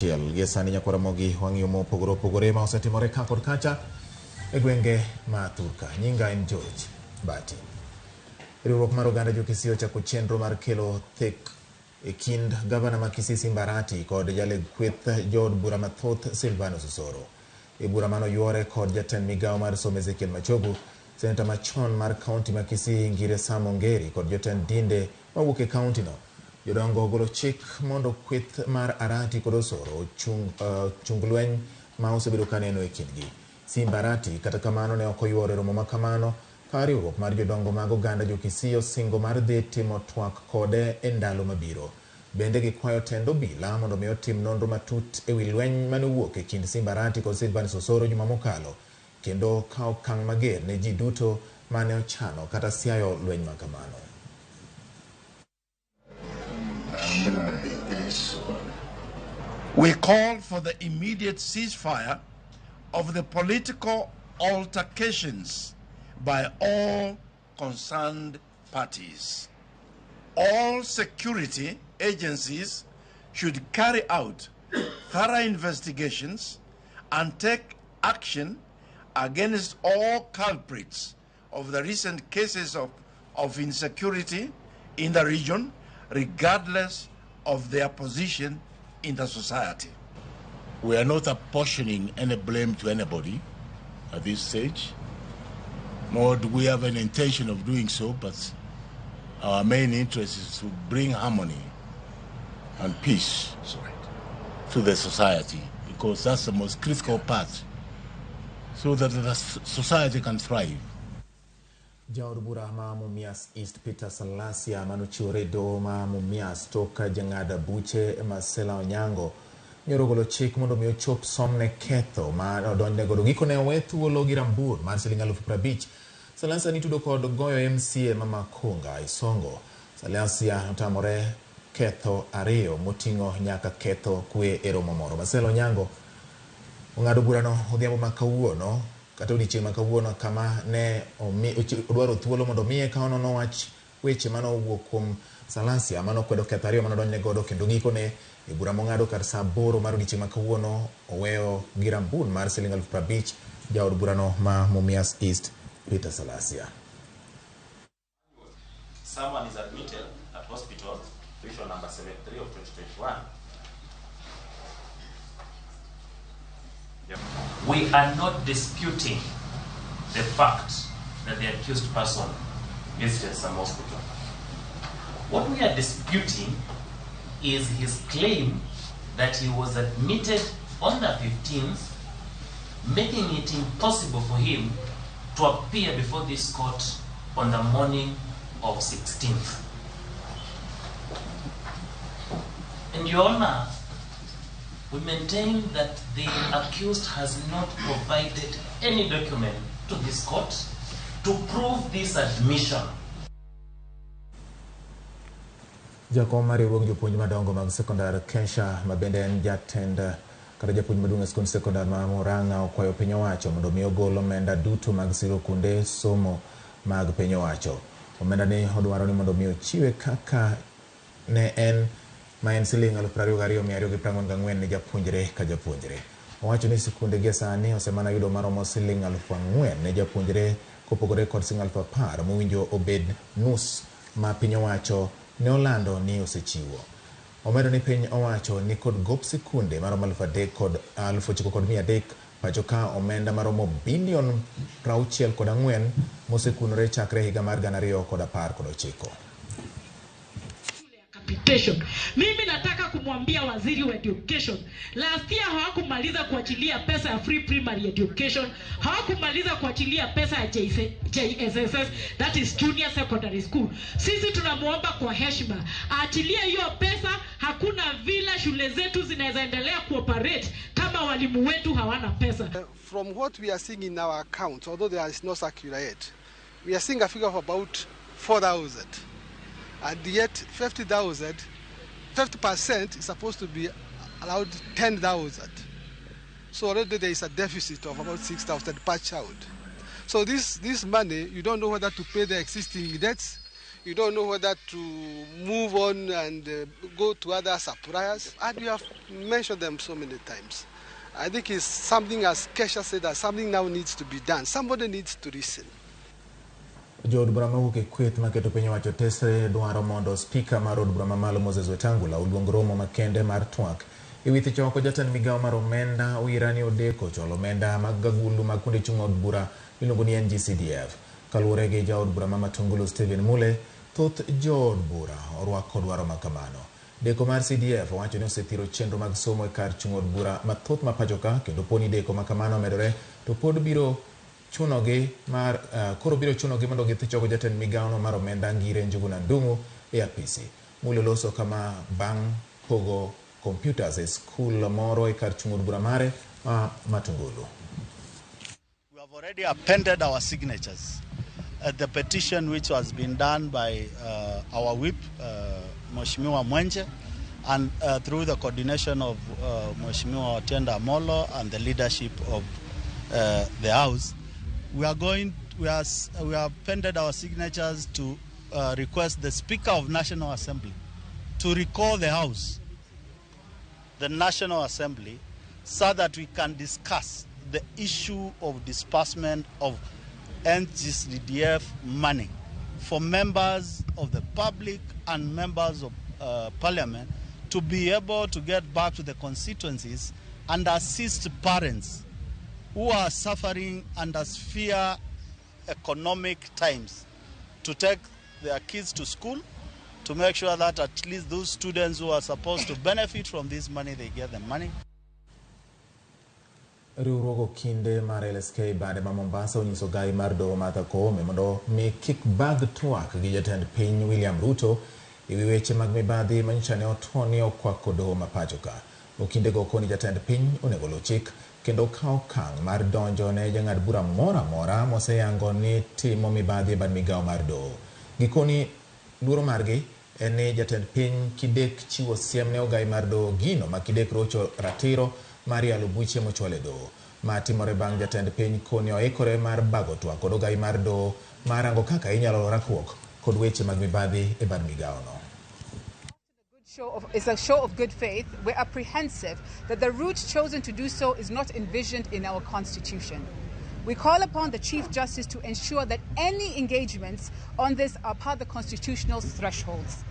Achiel. Gie sani nyakwar Ramogi wang'iyo mopogore opogore ma osetimore ka kod kacha e gwenge ma thurka. Nyinga en George Bati. Riwruok mar oganda jo Kisii ochako chenro mar kelo thek e kind gavana ma Kisii Simba Arati kod jaleg kweth jood bura mathoth Silvanus Osoro. E bura manoywore kod jatend migawo mar somo Ezekiel Machogu, seneta machon mar kaunti ma Kisii Ngire Sam Ongeri kod jotend dinde mawuok e kaunti no. Jodongo ogolo chik mondo kweth mar Arati kod Osoro ochung lweny ma osebedo kaneno e kindgi. Simba Arati kata kamano ne ok oyuoro e romo ma kamano ka riwruok mar jodongo mag oganda jo Kisii osingo mar dhi timo twak kode e ndalo mabiro. Bende gikwayo tend obila mondo mi otim nonro matut ewi lweny mane owuok e kind Simba Arati kod Silvanus Osoro juma mokalo kendo kawo okang' mager ne ji duto mane ochano kata siayo lweny ma kamano. We call for the immediate ceasefire of the political altercations by all concerned parties. All security agencies should carry out thorough investigations and take action against all culprits of the recent cases of insecurity in the region, regardless of their position in the society. We are not apportioning any blame to anybody at this stage, nor do we have an intention of doing so, but our main interest is to bring harmony and peace to the society, because that's the most critical part, so that the society can thrive. Jaod bura ma Mumias East Peter Salasia manochiwore e doho ma Mumias tok jang'ad buche Marcella Onyango nyoro ogolo chik mondo mi ochop somne ketho ma odonjne godo. Gikone owe thuolo gi rambur mar siling 50,000. Salasia nitudo kod goyo MCA ma Makunga Isongo. Salasia otamore ketho ariyo moting'o nyaka ketho kwe e romo moro. Marcella Onyango ong'ado burano odhiambo ma kawuono kata odiechieng' ma kawuono kama ne odwaro thuolo mondo miye ka onono wach weche mane owuok kuom Salasia mane okwedo ketho ariyo mane odonjne godo kendo gikone e bura mong'ado kar saa 8 mar odiechieng' ma kawuono oweyo gi rambun mar siling 50,000 jaod burano ma Mumias East Peter Salasia. Someone is admitted at hospital, official number 73 of 2021. Yep. We are not disputing the fact that the accused person visited some hospital. What we are disputing is his claim that he was admitted on the 15th, making it impossible for him to appear before this court on the morning of 16th. And Your Honor, we maintain that the accused has not provided any document to this court to prove this admission. Jakom mar riwruog jopuonj madongo mag sekondar Kesha ma bende en jatend kata japuonj maduong' e skund sekondar ma Murang'a okwayo piny owacho mondo mi ogol omenda duto mag siro kuonde somo mag piny owacho. Omenda ni odwaro ni mondo mi ochiwe kaka ne en ma en siling 22,244 ne japuonjre ka japuonjre. Owacho ni sikunde gie sani osemana yudo maromo siling 4,000 ne japuonjre kopogore kod siling 10,000 mowinjo obed nus ma piny owacho ne olando ni osechiwo. Omedo ni piny owacho ni kod gop sikunde maromo 3,900 pacho ka omenda maromo bilion 64 mosekunore chakre higa mar 2019. Capitation. Mimi nataka kumwambia waziri wa education, last year hawakumaliza kuachilia pesa ya free primary education, hawakumaliza kuachilia pesa ya JSSS, that is junior secondary school. Sisi tunamuomba kwa heshima aachilie hiyo pesa. Hakuna vile shule zetu zinaweza endelea kuoperate kama walimu wetu hawana pesa. From what we are seeing in our accounts, although there is no circular yet, we are seeing a figure of about 4,000. And yet 50% is supposed to be allowed 10,000. So already there is a deficit of about 6,000 per child. So this money, you don't know whether to pay the existing debts, You don't know whether to move on and go to other suppliers. And we have mentioned them so many times. I think it's something, as Kesha said, that something now needs to be done. Somebody needs to listen. Jood bura mawuok e kweth maketo piny owacho tesre dwaro mondo spika mar od bura mamalo Moses Wetangula oluong romo makende mar twak e wi thicho oko jatend migawo mar omenda Owira ni odeko chwalo omenda mag agulu mag kuonde chung' od bura miluongo ni NGCDF. Kaluwore gi jaod bura ma Matungulu Stephen Mule, thoth jood bura orwako dwaro ma kamano. Deko mar CDF owacho ni osethiro chenro mag somo e kar chung' od bura mathoth ma pacho ka kendo poni deko ma kamano omedore to pod biro chunogi mar koro biro chunogi mondo githich oko jatend migawono mar omenda Ngire Njuguna Ndung'u e apisi. Mule loso kama bang' pogo computers e skul moro e kar chung' od bura mare ma Matungulu. We have already appended our signatures at the petition which was been done by our whip, Mheshimiwa Mwenje, and through the coordination of Mheshimiwa Otiende Amollo and the leadership of the House. We are going. We are. We have appended our signatures to request the Speaker of National Assembly to recall the House, the National Assembly, so that we can discuss the issue of disbursement of NGCDF money for members of the public and members of parliament to be able to get back to the constituencies and assist parents who are suffering under severe economic times to take their kids to school, to make sure that at least those students who are supposed to benefit from this money, they get the money. Riwruog okinde mar LSK bade ma Mombasa onyiso gai mar doho Martha Koome mondo mi kik bag twak gi jatend piny William Ruto e wi weche mag mibadhi manyocha ne otwo ni okwako doho ma pacho ka. Okindego koni jatend piny onego luw chik kendo kaw okang' mar donjo ne jang'ad bura moro amora moseyango ni timo mibadhi e bad migawo mar doho. Gikoni luoro margi en ni jatend piny kidek chiwo siem ne ogai mar doho gino ma kidek rocho ratiro mar yalo buche mochwal e doho. Ma timore bang' jatend piny koni oikore mar bago twak kod ogai mar doho mar rango kaka inyalo rakruok kod weche mag mibadhi e bad migawono. It's a show of good faith. We're apprehensive that the route chosen to do so is not envisioned in our constitution. We call upon the Chief Justice to ensure that any engagements on this are part of the constitutional thresholds.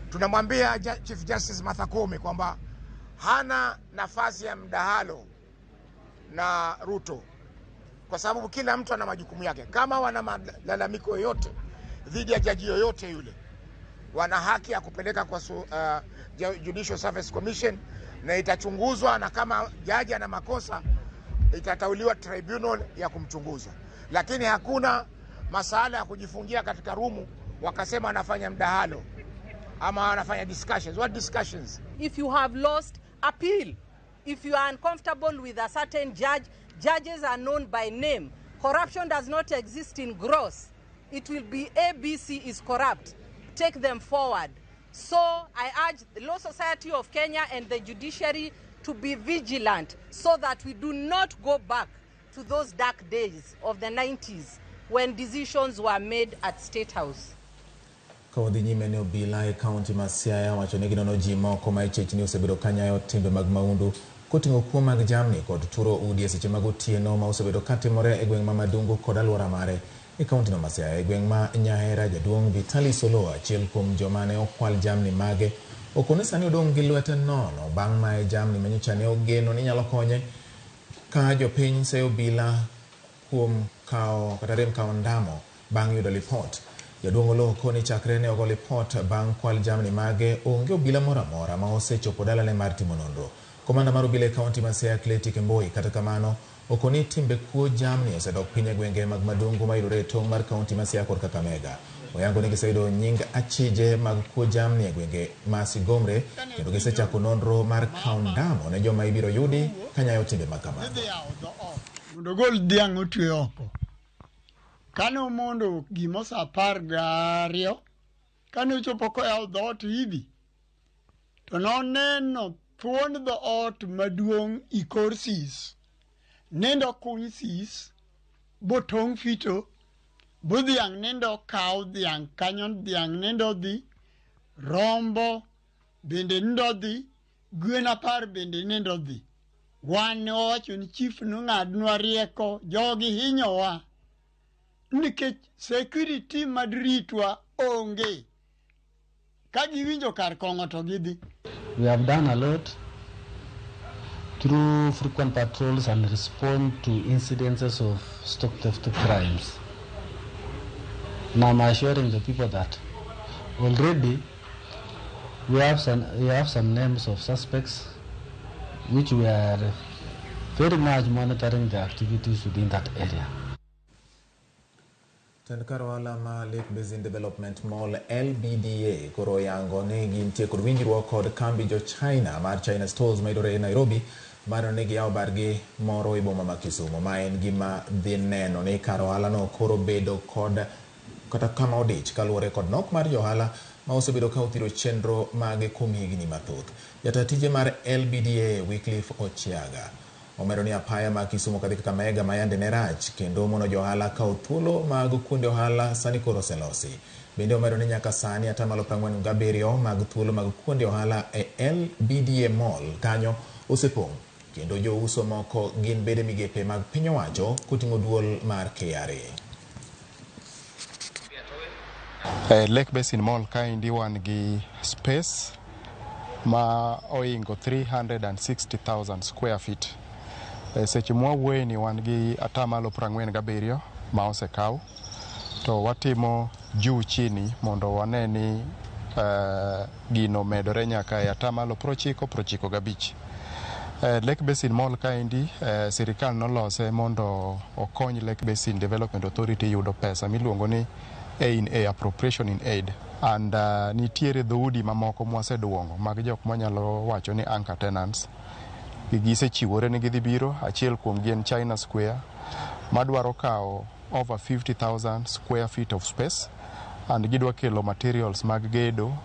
Tunamwambia Chief Justice Martha Koome kwamba hana nafasi ya mdahalo na Ruto kwa sababu kila mtu ana majukumu yake. Kama wana malalamiko yoyote dhidi ya jaji yoyote yule, wana haki ya kupeleka kwa Judicial Service Commission na itachunguzwa, na kama jaji ana makosa itatauliwa tribunal ya kumchunguza. Lakini hakuna masala ya kujifungia katika rumu wakasema anafanya mdahalo ama anafanya discussions. What discussions? If you have lost, appeal. If you are uncomfortable with a certain judge, judges are known by name. Corruption does not exist in gross. It will be ABC is corrupt. Take them forward. So I urge the Law Society of Kenya and the judiciary to be vigilant so that we do not go back to those dark days of the 90s when decisions were made at State House. Ka wadhi nyime ne obila e kaunti ma Siaya wacho ni ginono ji moko ma ichich ni osebedo kanyayo timbe mag mahundu koting'o kuo mag jamni kod turo udi e seche mag otieno ma osebedo katimore e gweng' ma Madungu kod alwora mare e kaunti no ma Siaya. E gweng' ma Nyahera, jaduong' Vitalis Oloo, achiel kuom joma ne okwal jamni mage, okone sani odong' gi lwete nono bang' maye jamni manyocha ne ogeno ni nyalo konye ka jopiny seyo obila kuom kawo kata rem kawo ndamo bang' yudo lipot. Jaduong' Oloo koni chakre ne ogo lipot bang' kwal jamni mage, onge obila moro amora ma osechopo dalane mar timo nonro. Komanda mar obila e kaunti ma Siaya, Cleti Kemboi, kata kamano okoni timbe kuo jamni osedok piny e gwenge mag Madungu mayudore e tong' mar kaunti ma Siaya kod Kakamega. Oyango ni giseyudo nying achije mag kuo jamni e gwenge ma Sigomre kendo gisechako nonro mar kawo ndamo ne joma ibiro yudi kanyayo timbe ma kamago. Mondo ogol dhiang' otwe oko. Kane omondo gimo sa 12, kane ochopo koyawo dhoot hivi, to noneno thuond dhoot maduong' i kor sis. Nendo kuny sis, botong' fito, Bu dhiang' nindo kaw dhiang' kanyo dhiang' nindo dhi, rombo bende nindo dhi, gwen 10 bende nindo dhi. Wan ne wawacho ni chief nong'adnwa rieko, jogi hinyowa. Nikech security madritwa onge. Ka giwinjo kar kong'o to gidhi. We have done a lot through frequent patrols and respond to incidences of stock theft crimes. Now I'm assuring the people that already we have some names of suspects which we are very much monitoring the activities within that area. Tend kar ohala ma Lake Basin Development Mall LBDA koro oyango ni gintie kod winjruok kod kambi jo China mar China Stores mayudore e Nairobi mar neno ni giyawo bargi moro e boma ma Kisumu. Ma en gima dhi neno ni kar ohala no koro bedo kod kata kama odich kaluwore kod nok mar johala ma osebedo ka othiro chenro mage kuom higni mathoth. Jata tije mar LBDA Wycliffe Ochiaga omedo ni apaya ma Kisumu kadhi Kakamega ma yande ne rach kendo mono johala kawo thuolo mag kuonde ohala sani koro oselosi. Bende omedo ni nyaka sani 47% mag thuolo mag kuonde ohala e LBDA Mall kanyo osepong' kendo jouso moko gin bede migepe mag piny owacho koting'o duol mar KRA. Lake Basin Mall kaendi wan gi space ma oingo 360,000 square feet. Seche mwawuoye ni wan gi 47% ma osekaw, to watimo juu chini mondo wane ni gino medore nyaka e 90-95. Lake Basin Mall kaendi sirikal nolose mondo okony Lake Basin Development Authority yudo pesa miluongo ni A in A, appropriation in aid, and nitiere dhoudi mamoko mwaseduong'o mag jok mwanyalo wacho ni anchor tenants. Gisechiwore ni gidhi biro. Achiel kuom gi en China Square madwaro kawo over 50,000 square feet of space, and gidwa kelo materials mag gedo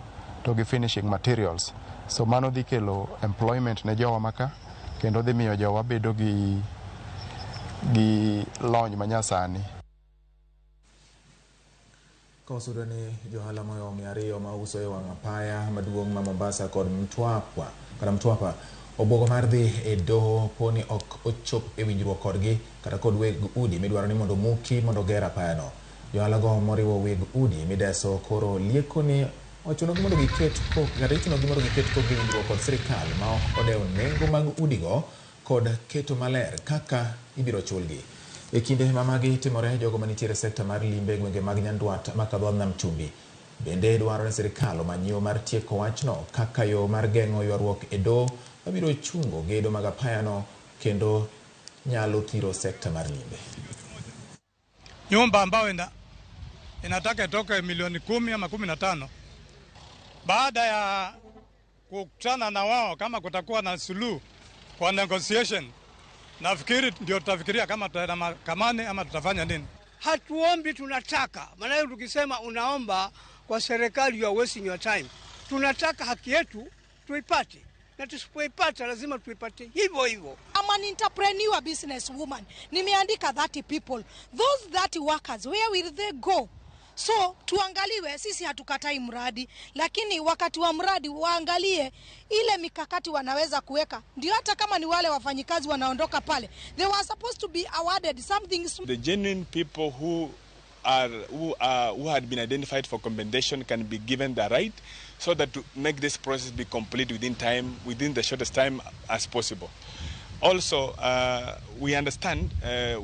to gi finishing materials. So mano dhi kelo employment ne jowa maka kendo dhi miyo jowa bedo gi lony manyasani. Kosudo ni johala moyo 200 ma uso e wang' apaya maduong' ma Mombasa kod Mtwapa obuogo mar dhi e doho poni ok ochop e winjruok kodgi kata kod weg udi midwaro ni mondo muki mondo ger apayano. Johala go moriwo weg udi mideso koro lieko ni ochunogi mondo giket kokgi winjruok kod sirikal ma ok odewo nengo mag udigo kod keto maler kaka ibiro chulgi. E kinde ma magi timore, jogo manitiere sekta mar limbe e gwenge mag Nyandwat ma kadho nam chumbi bende dwaro ni sirikal omany yo mar tieko wachno kaka yo mar geng'o ywaruok e doho mabiro chungo gedo mag apayano kendo nyalo thiro sekta mar limbe. Nyumba ambayo inataka itoke milioni 10 ama 15, baada ya kukutana na wao kama kutakuwa na suluhu kwa negotiation, nafikiri ndio tutafikiria kama tutaenda mahakamani ama tutafanya nini. Hatuombi, tunataka. Maana tukisema unaomba kwa serikali, you are wasting your time. Tunataka haki yetu tuipate, na tusipoipata lazima tuipate hivyo hivyo. I'm an entrepreneur business woman. Nimeandika 30 people. Those 30 workers, where will they go? So tuangaliwe, sisi hatukatai mradi, lakini wakati wa mradi waangalie ile mikakati wanaweza kuweka. Ndio hata kama ni wale wafanyikazi wanaondoka pale, they were supposed to be awarded something. The genuine people who had been identified for compensation can be given the right, so that to make this process be complete within time, within the shortest time as possible. Also, we understand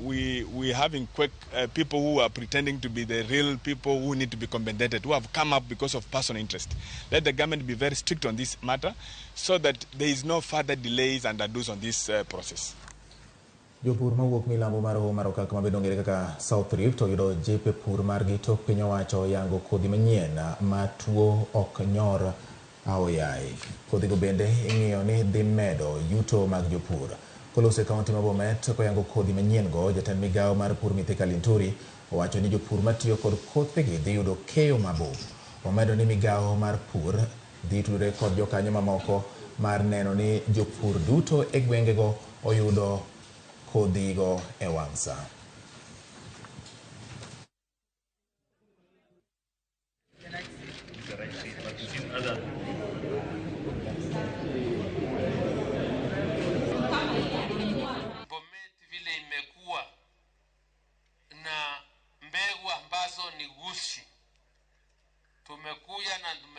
we having quick people who are pretending to be the real people who need to be compensated, who have come up because of personal interest. Let the government be very strict on this matter, so that there is no further delays and abuse on this process. Jopur mawuok milambo mar Hoho mar Okak mabende ong'ere kaka South Rift oyudo jip e pur margi tok piny owacho yango kodhi manyien ma tuo ok nyor aoyaye. Kodhigo bende ing'iyo ni dhi medo yuto mag jopur. Koloso e kaunti ma Bomet koyango kodhi manyien go, jatend migawo mar pur Mithika Linturi owacho ni jopur matiyo kod kothegi dhi yudo keyo mabup. Omedo ni migawo mar pur dhi tudore kod jokanyo mamoko mar neno ni jopur duto e gwengego oyudo kodhigo e wang' sa.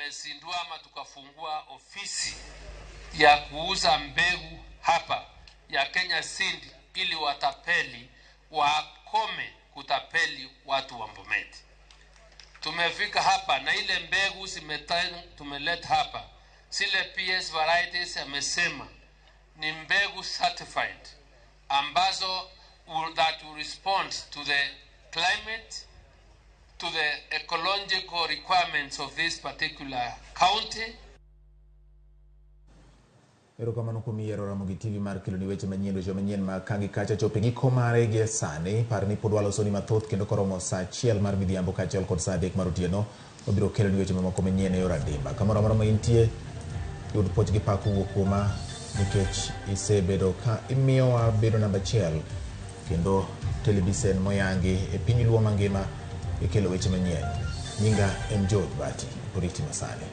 Tumezindua ama tukafungua ofisi ya kuuza mbegu hapa ya Kenya Seed ili watapeli wakome kutapeli watu wa Bomet. Tumefika hapa na ile mbegu tumeleta hapa, zile PS varieties amesema ni mbegu certified ambazo that will respond to the climate, to the ecological requirements of this particular county. Erokamano kuom yiero Ramogi TV mar keloni weche manyien, weche manyien ma ka gi kacha chopo e giko mare gie sani. Par ni pod walosoni mathoth kendo koromo saa achiel mar midhiambo kaachiel kod saa adek mar otieno wabiro keloni weche mamoko manyien e yor adimba. Kamoro amora ma intie, yud puoch gi pak kowuok kuoma nikech isebedo ka imiyowa bedo namba achiel kendo televisen moyangi e piny luo mangima e kelo weche manyien. Nyinga en George Bati, oriti masani.